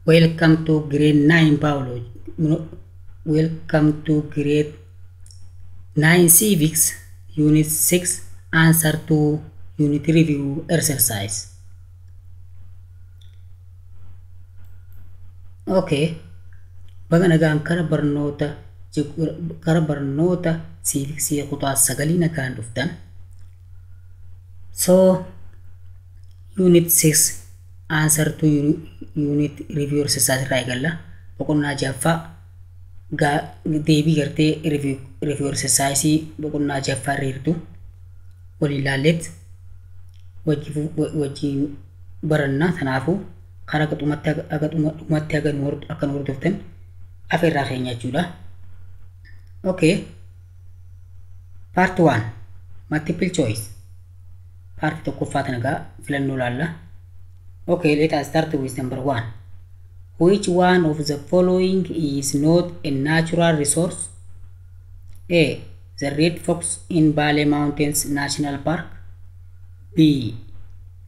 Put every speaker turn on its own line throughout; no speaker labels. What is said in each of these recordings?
Welcome to grade 9 biology. Welcome to grade 9 civics, unit 6, answer to unit review exercise. Okay. Baga nagaan kara barnoota civicsii kutaa sagalii nagaan dhuftan. So unit 6 answer to unit review exercise irraa eegalla. Boqonnaa jaffaa deebii gartee review exercise boqonnaa jaffaa irra jirtu waliin ilaalleet wajjin baranna. Kanaafuu karaa dhumatti akka nu hordoftan afeerraa keenya jechuudha. Okay. Part 1 multiple choice. Part tokkoffaa tana egaa filannoo ilaalla. Okay, let us start with number 1. Which one of the following is not a natural resource? A. The red fox in Bale Mountains National Park. B.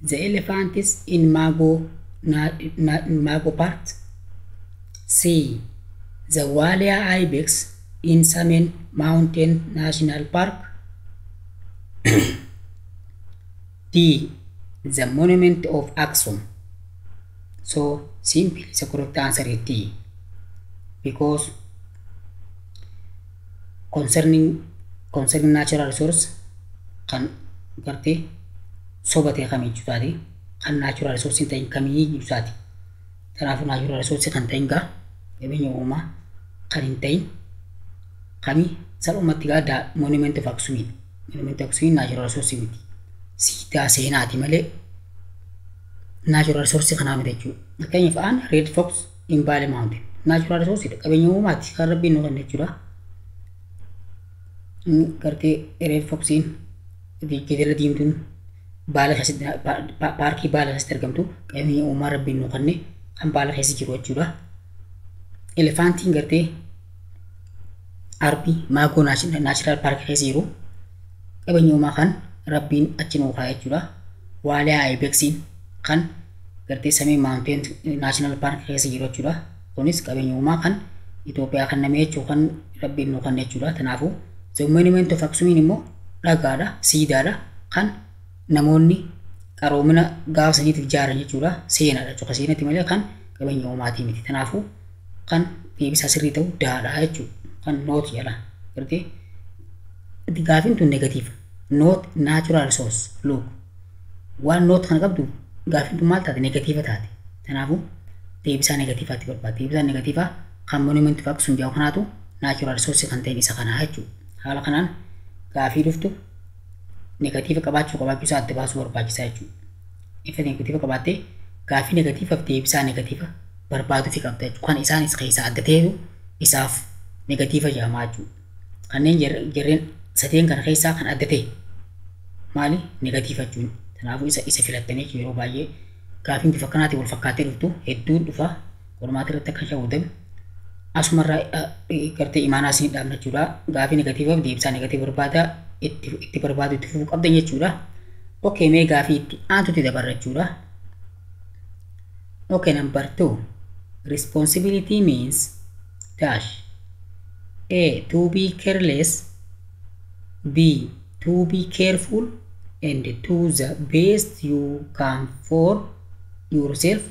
The elephants in Mago Park. C. The Walia Ibex in Samen Mountain National Park. D. The Monument of Aksum. So simply the correct answer is D, because concerning natural resource kan gartee soba ta'e kamii jechuutaati, kan natural resource hin ta'in kamii jechuutaati. Kanaafuu natural resource kan ta'in gaa qabeenya uumamaa kan hin ta'in kamii salphumatti gaa Monument of Aksumiidha. Monument of Aksumiin natural resource miti. Siidaa seenaati malee natural resource kanaa miti jechuudha. Fakkeenyaaf aan Red Fox in Bale Mountain natural resource dha, qabeenya uumamaati kan rabbiin nu kenne jechuudha. Gartee Red Foxiin jeedala diimtuun baala keessatti paarkii baala keessatti argamtu qabeenya uumamaa rabbiin nu kenne kan baala keessa jiru jechuudha. Elefantiin gartee arbi Maagoo National Park keessa jiru qabeenya uumamaa kan rabbiin achi nu kaa'e jechuudha. Waaliyaa Ibexiin kan gartee Sameen Mountain National Park keessa jiru jechuudha. Kunis qabeenya uumamaa kan Itoophiyaa kan namee jechuu kan rabbiin nu kenne jechuudha. Kanaafuu The Monument of Aksumiin immoo dhagaadha, siidaadha kan namoonni qaroomina gaafa saniitiif ijaaran jechuudha. Seenaadha jechuudha. Seenatti malee kan qabeenya uumamaatii miti. Kanaafuu kan deebisaa sirrii ta'u daadha jechuudha. Kan noot jedha. Gartee gaafiin tun negatiiva. Not natural resource. Look. Waan noot kana qabdu gaafiin tun maal taate? Negatiiva taate. Kanaafuu deebisaa negatiivaatti barbaada. Deebisaan negatiivaa kan Monument of Aksum jedhu kanaatu natural resource kan ta'in isa kanaa jechuudha. Haala kanaan gaafii dhuftu negatiiva qabaachuu isaa adda baasuu barbaachisaa jechuudha. Ifa negatiiva qabaattee gaafii negatiivaaf deebisaa negatiiva barbaaduufi qabda jechuudha. Kan isaanis keessaa adda ta'etu isaaf negatiiva jedhama jechuudha. Kanneen jarreen sadeen kana keessaa kan adda ta'e maali? Negatiiva jechuun. Kanaafuu isa filattanii yeroo baay'ee gaafiin bifa kanaatiin wal fakkaatee dhuftu hedduun dhufa qormaata irratti akka shawwadame asumarraa gartee imaanaa isin dhaabna jechuudha. Gaafii negatiivaaf deebisaa negatiiva barbaada itti barbaadu itti fufuu qabdan jechuudha. Okay, mee gaafii itti aantutti dabarra jechuudha. Okay, number 2. Responsibility means dash. A. To be careless. B. To be careful and do the best you can for yourself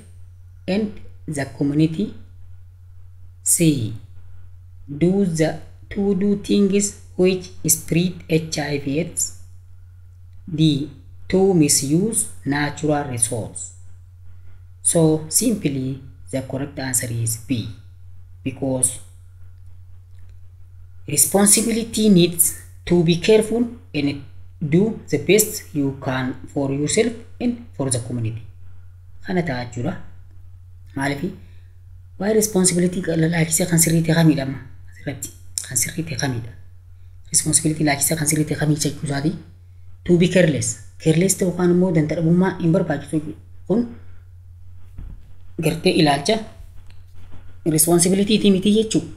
and the community. C. To do things which spread HIV/AIDS. D. To misuse natural resource. So simply the correct answer is B, because responsibility needs to be careful and do the best you can for yourself and for the community. Kana ta'a jechuudha. Maaliif waa'ee responsibility laakisee kan sirrii ta'e kamidha amma asirratti kan sirrii ta'e kamidha. Responsibility laakisee kan sirrii ta'e kamii jechuu isaati. To be careless. Careless ta'uu kaan immoo danda'ummaa hin barbaachisu kun gartee ilaalcha responsibility miti jechuudha.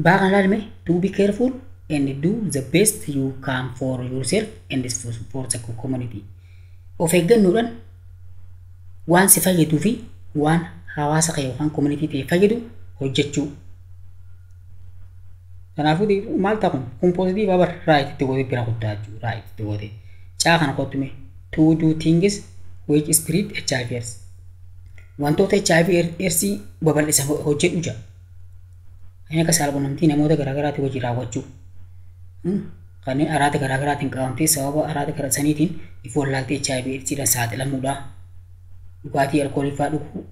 Baa kan ilaalme to be careful and do the best you can for yourself and for the community. Of eeggannoodhaan waan si fayyaduu fi Waan hawaasa kee yookaan community ta'e fayyadu hojjechuu. Kanaafuu maal ta'a kun? Kun positive bar right itti gootee bira kuttaa jechuudha. Right itti gootee. Caa kana kottume to do things which spread HIV AIDS. Wantoota HIV AIDS babal'isan hojjedhu jira. Kanneen akka saalqunnamtii namoota garaagaraatiin hojii raawwachuu. Kanneen araada garaagaraatiin qabamtee sababa araada gara saniitiin if wallaaltee HIV AIDSidhaan saaxilamuudha. Dhugaatii alkoolii fa'aa dhuguu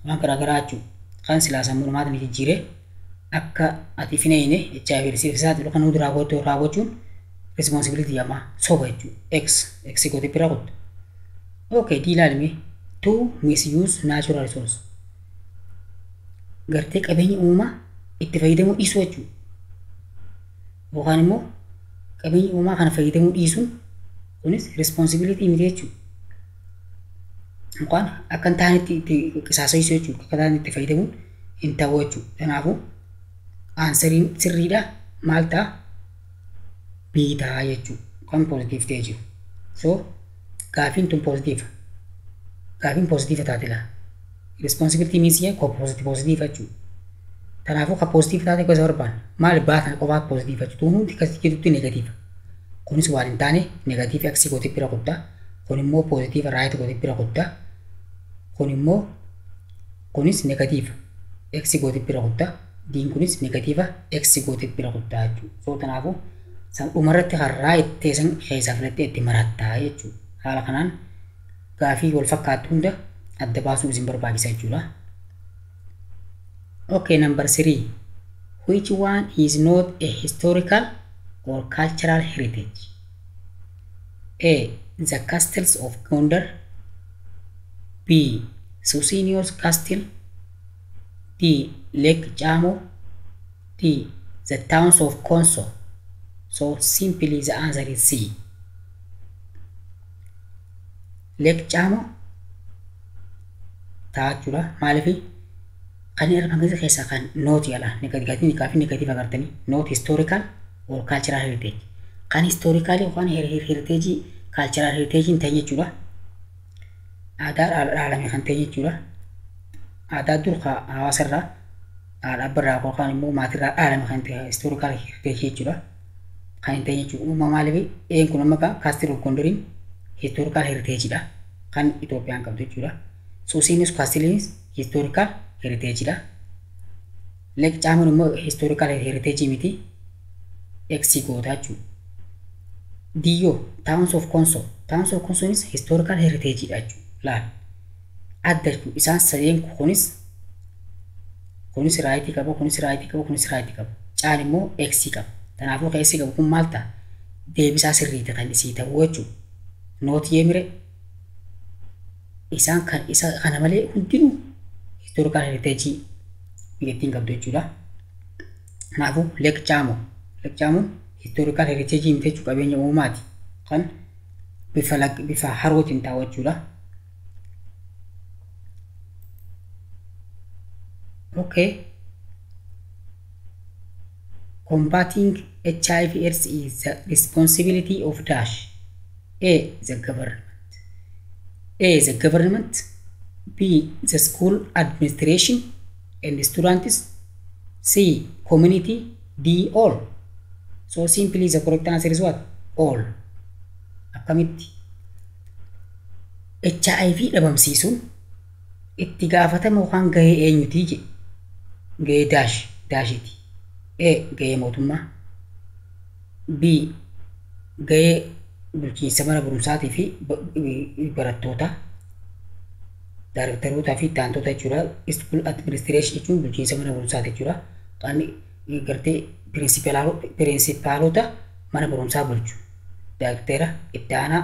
waan garaagaraa jechuudha. Kan silaa sammuu namaatiin jijjiiree akka ati hin eeyine HIV AIDSiif saaxilu kan hundi raawwachuun responsibility jedhama. Soba jechuudha. X X gootee bira kuttu. Okay, D ilaalime. To misuse natural resource. Gartee qabeenya uumamaa itti fayyadamuu dhiisuu jechuudha. Yookaan immoo qabeenya uumamaa kana fayyadamuu dhiisuun kunis responsibility miti jechuudha. Yookaan akka hin taanetti itti qisaasessuu jechuudha. Akka taanetti itti fayyadamuun hin ta'u jechuudha. Kanaafuu answeriin sirriidha maal ta'a? B ta'a jechuudha. Kan positive ta'e jiru. So gaafiin tun positive. Gaafiin positive taate laa. Responsibility means positive jechuudha. Kanaafuu kan positive taate gosa barbaanna. Maal baatan qofaat positive jechuudha. Tun hundi akkasii jedhutti negative. Kunis waan hin taane negative X gootee bira kuttaa. Kun immoo positive right gootee bira kuttaa. Kun immoo kunis negative X gootee bira kuttaa. Diin kunis negative X gootee bira kuttaa jechuudha. So kanaafuu san dhumarratti kan right ta'e san keessaa filattee itti marattaa jechuudha. Haala kanaan gaafii wal fakkaattu hunda adda baasuu isin barbaachisa jechuudha. Okay, number 3. Which one is not a historical or cultural heritage? A. The castles of Gondar. B. Susenyos Castle. D. Lake Chamo. D. The towns of Konso. So simply the answer is C. Lake Chamo ta'a jechuudha. Maaliif kan armaan gadii keessaa kan not yala negative gaafii negative agartanii not historical or cultural heritage. Kan historical yookaan heritage cultural heritage hin ta'in jechuudha. Aadaa dhaalame kan ta'e jechuudha. Aadaa dur hawaasarraa haadha abbarraa yookaan immoo maatirraa dhaalame kan ta'e historical heritage jechuudha. Kan hin ta'in jechuudha. Uumama maaliif een kun amma Castle of Gondariin historical heritage dha. Kan Itoophiyaan qabdu jechuudha. Susenyos Castleinis historical heritage dha. Lake Chamoon immoo historical heritage miti. X goota jechuudha. Diyyoo Towns of Konso. Towns of Konsonis historical heritage dha jechuudha. Laal. Adda jechuudha. Isaan sadeen kunis right qaba, kunis right qaba, kunis right qaba. Caan immoo X qaba. Kanaafuu kan X qabu kun maal ta'a? Deebisaa sirriiti kan isii ta'u jechuudha. Not yeemire isaan kan isa kana malee hundinuu historical heritage biyyattiin qabdu jechuudha. Kanaafuu Lake Chamo. Lake Chamoon historical heritage miti jechuudha, qabeenya uumaati. Kan bifa harootiin taa'u jechuudha. Okay. Combating HIV AIDS is the responsibility of dash. A. The government. A. The government. B. The school administration and students. C. Community. D. All. So simply the correct answer is what? All. Akkamitti? HIV dhabamsiisuun itti gaafatama yookaan gahee eenyutii jedhe? Gahee dash dashiiti. A. Gahee mootummaa. B. Gahee bulchiinsa mana barumsaatii fi barattoota. Daarektarootaa fi itti jechuudha. School administration jechuun bulchiinsa mana barumsaati jechuudha. Kan gartee principalota mana barumsaa bulchu. Daarektara, itti aanaa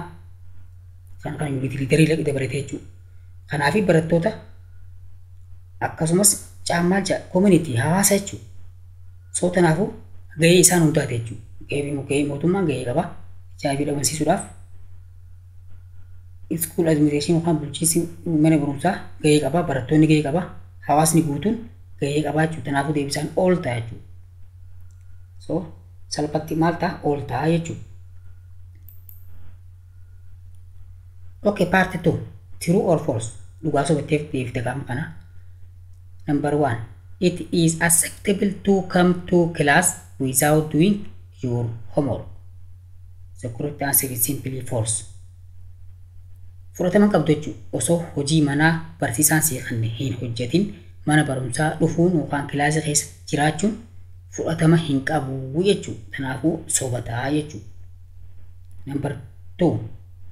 kan unit leaderii dabalatee jechuudha. Kanaaf barattoota akkasumas caammaa community hawaasa jechuudha. So kanaafuu gahee isaan hundaati jechuudha. Gahee mootummaan gahee qaba. HIV dhabamsiisuudhaaf school administration yookaan bulchiinsi mana barumsaa gahee qaba. Barattoonni gahee qaba. Hawaasni guutuun gahee qaba jechuudha. Kanaafuu deebisaan all ta'a jechuudha. So salphatti maal ta'a? All ta'a jechuudha. Okay, part 2. True or false? Dhugaa sobatteef deebifte qaama kana. Number 1. It is acceptable to come to class without doing your homework. The correct answer is simply false. Fudhatama qabdu jechuudha. Osoo hojii manaa barsiisaan si kenne hin hojjetin mana barumsaa dhufuun yookaan kilaasii keessa jiraachuun fudhatama hin qabu jechuudha. Kanaafuu sobataa jechuudha. Number 2.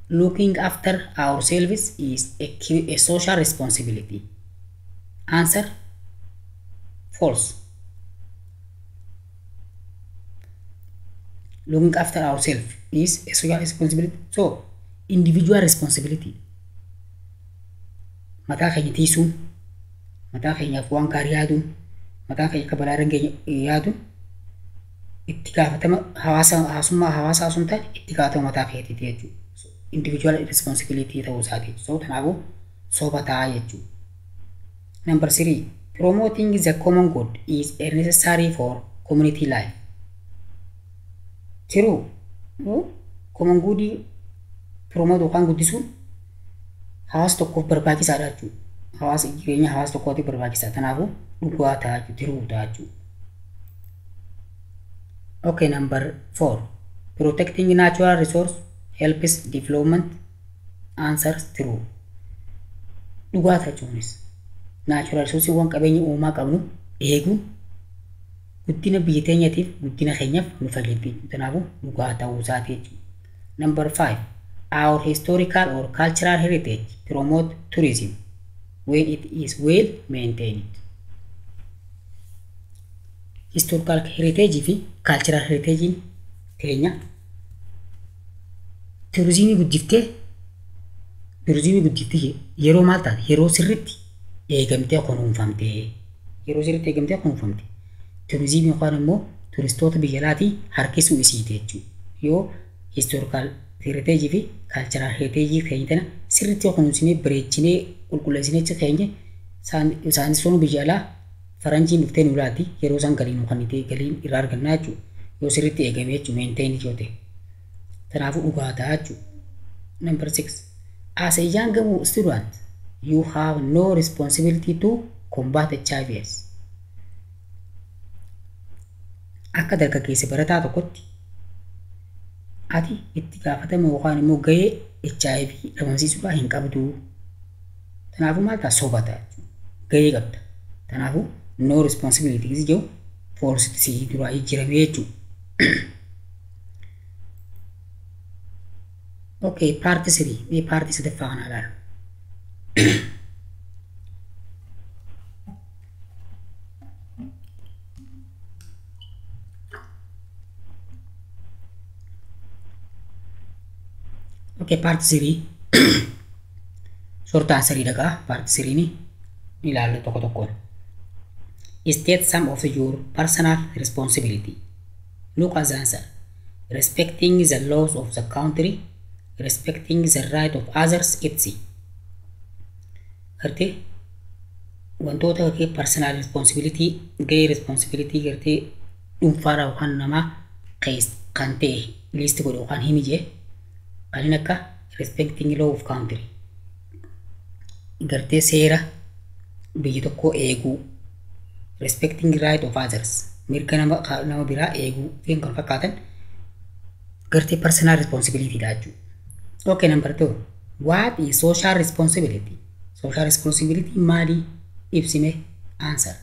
Looking after ourselves is a social responsibility. Answer false. Looking after ourselves is a social responsibility. So, individual responsibility. Mataa keenya tiisuun, mataa keenyaaf waan gaarii yaaduun, mataa keenya akka balaa irra hin geenye yaaduun itti gaafatama hawaasummaa hawaasaa osoo hin taane itti gaafatama mataa keetiiti jechuudha. Individual responsibility ta'uu isaati. So, kanaafuu soba ta'a jechuudha. Number 3. Promoting the common good is a necessary for community life. True. Common good promote yookaan guddisuun hawaasa tokkoof barbaachisaadha jechuudha. Hawaasa jireenya hawaasa tokkootiif barbaachisaa. Kanaafuu dhugaa ta'a jechuudha. True ta'a jechuudha. Okay, number 4. Protecting natural resource helps development. Answers true. Dhugaa ta'a jechuunis. Natural resource waan qabeenya uumamaa qabnu eeguun guddina biyya teenyaatiif guddina keenyaaf nu fayyaddi. Kanaafuu dhugaa ta'uu isaati jechuudha. Number 5. Our historical or cultural heritage promote tourism when it is well maintained. Historical heritage fi cultural heritage teenya turizimii guddiftee yeroo maal taate yeroo sirriitti eegamtee kunuunfamtee yeroo sirriitti eegamtee kunuunfamte turizimii yookaan immoo turistoota biyya alaatii harkisuu isiiti jechuudha. Yoo historical heritage fi cultural heritage keenya tana sirriitti kunuunsinee bareechinee qulqulleessinee keenya saayinsistoonni biyya alaa faranjiin dhuftee nu laatti yeroo isaan galii nu kennitee galiin irraa argannaa jechuudha. Yoo sirriitti eegame jechuudha maintain yoo ta'e. Kanaafuu dhugaa ta'a jechuudha. Number 6. As a young student, you have no responsibility to combat HIV/AIDS. Akka dargaggeessa barataa tokkotti ati itti gaafatama yookaan immoo gahee HIV dhabamsiisuudhaa hin qabdu. Kanaafuu maal ta'a soba ta'a jechuudha. Gahee qabda. Kanaafuu no responsibility jedhu false si duraa jijjiiramee jechuudha. Okay, part 3. Mee part sadaffaa kana ilaalu. Okay, part 3. Short answer dhagaa. Part 3 ni ilaallu tokko tokkoon. State some of your personal responsibility. Look at the answer. Respecting the laws of the country, respecting the right of others, etc. Gartee wantoota gartee personal responsibility gahee responsibility gartee dhuunfaadhaa yookaan namaa kan ta'e list godhu yookaan himi jee kanneen akka respecting law of country gartee seera biyya tokkoo eeguu, respecting right of others mirga nama biraa eeguu fi kan fakkaatan gartee personal responsibility dha jechuudha. Okay, number 2. What is social responsibility? Social responsibility maali ibsime? Answer.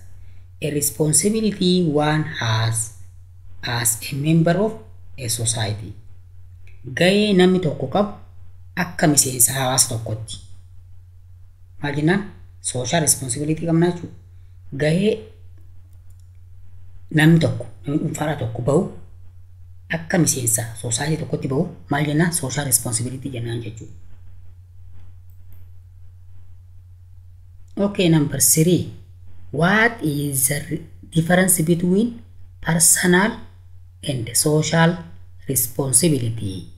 A responsibility one has as a member of a society. Gahee namni tokko qabu akka miseensa hawaasa tokkotti. Maal jennaan? Social responsibility qabna jechuudha. Gahee namni tokko, namni dhuunfaadhaa tokko bahu akka miseensa society tokkotti bahu maal jennaan? Social responsibility jennaan jechuudha. Okay, number 3. What is the difference between personal and social responsibility?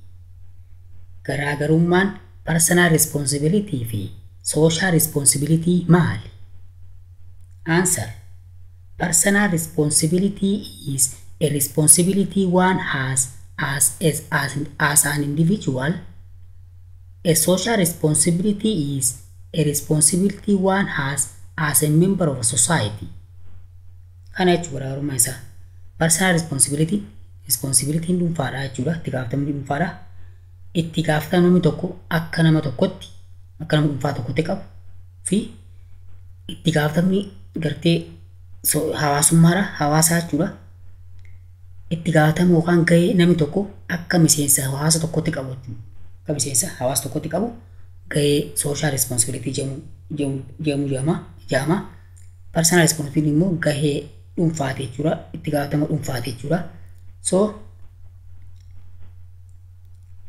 Garaagarummaan personal responsibility fi social responsibility maali? Answer. Personal responsibility is a responsibility one has as an individual. A social responsibility is a responsibility one has as a member of a society. Kana jechuudha garaagarummaa isaa. Personal responsibility, responsibility dhuunfaadha jechuudha. Itti gaafatamni dhuunfaadha. Itti gaafatamni tokko akka nama tokkotti, akka nama dhuunfaa tokkotti qabu fi itti gaafatamni gartee hawaasummaadha, hawaasaa jechuudha. Itti gaafatamu yookaan gahee namni tokko akka miseensa hawaasa tokkotti qabu jechuudha. Akka miseensa hawaasa tokkotti qabu gahee social responsibility jedhamu jedhama. Personal responsibility immoo gahee dhuunfaati jechuudha. Itti gaafatama dhuunfaati jechuudha. So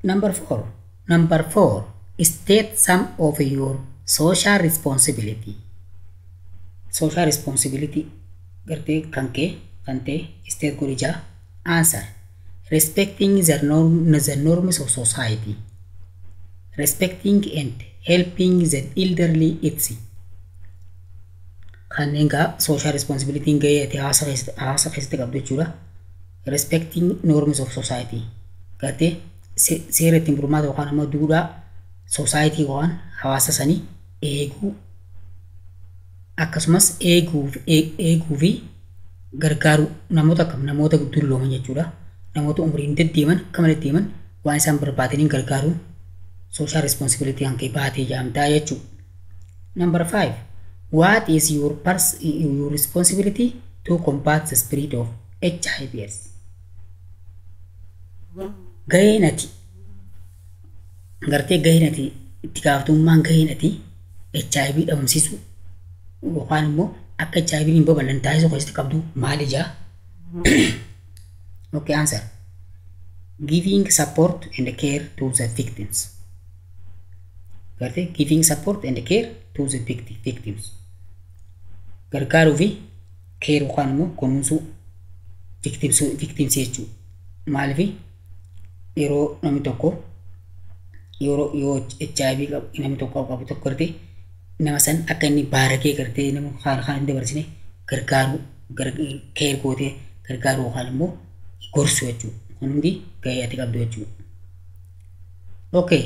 number four. Number four, state some of your social responsibility. Social responsibility gartee kan kee kan ta'e state godhi jaa. Answer. Respecting the norms of society. Respecting and helping the elderly, etc. Kanneen gaa social responsibility gahee ati hawaasa keessatti qabdu jechuudha. Respecting norms of society. Gartee seera ittiin bulmaata yookaan immoo duudhaa society yookaan hawaasa sanii eeguu, akkasumas eeguu fi gargaaruu namoota akkam namoota dullooman jechuudha. Namoota umriin deddeeman akka malee deeman waan isaan barbaadaniin gargaaruun social responsibility kan kee baatee jedhamtaa jechuudha. Number five, what is your responsibility to combat the spread of HIV AIDS? Gaheen ati gartee gaheen ati itti gaafatamummaan gaheen ati HIV dhabamsiisuu yookaan immoo akka HIV hin babal'anne taasisuu keessatti qabdu maali jaa? Okay, answer. Giving support and care to the victims. Gartee giving support and care to the victims. Gargaaruu fi care yookaan immoo kunuunsuu victims jechuudha. Maaliif yeroo namni tokko yeroo yoo HIV namni tokko qabu tokko gartee nama san akka inni baaragee gartee nama kaan kaan hin dabarsine gargaaruu, care gootee gargaaruu yookaan immoo gorsuu jechuudha. Kun hundi gahee ati qabdu jechuudha. Okay,